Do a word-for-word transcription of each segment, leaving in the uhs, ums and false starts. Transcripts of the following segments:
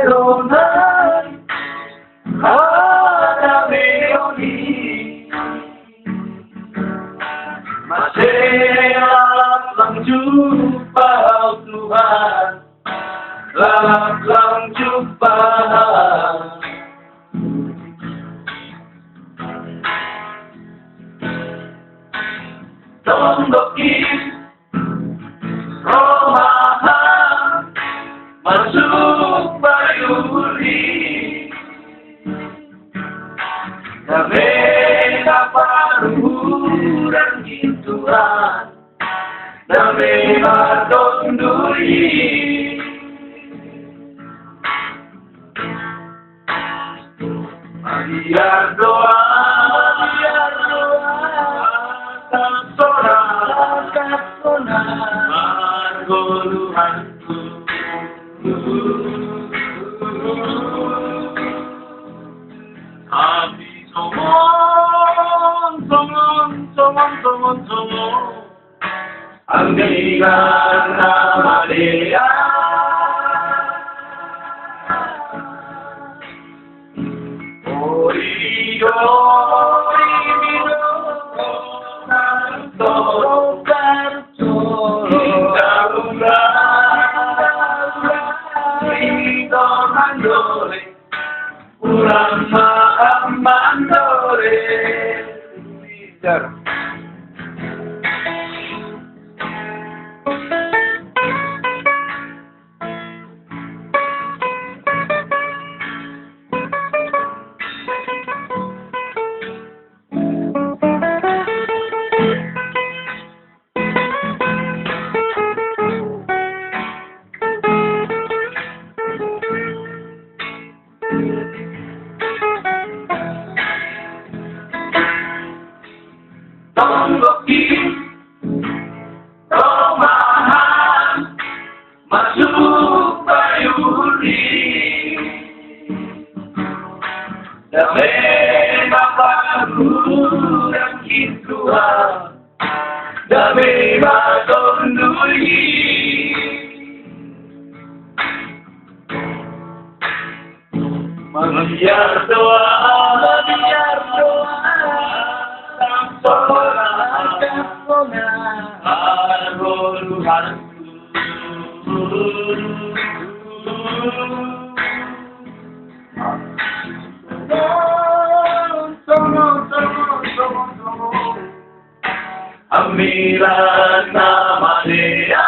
Tuhan, ada melodi. Masih lalap lang jumpa Tuhan, lalap lang jumpa. Tondok Romahan masuk bayuri. Dame na paruhuran gintuan. Dame na tonduri. Biar doa, biar doa, tak sorak, tak sorak, margoluhan. Abi songon, songon, songon, songon, songon. Anggiran na malea. Orido, orido, karuto, karuto, indaura, indaura, ito mandore. Urama amandore. Tonggoki, Romahan, masuk bayuri. Dame baparu dan kintua. Dame batondui. Mabiar doa, mabiar doa. Tang sola, tang sola. Argo luhan. Amiran na malea.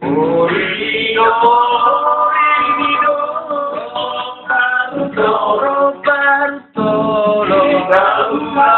Orido, orido, barutolo, barutolo, barutolo.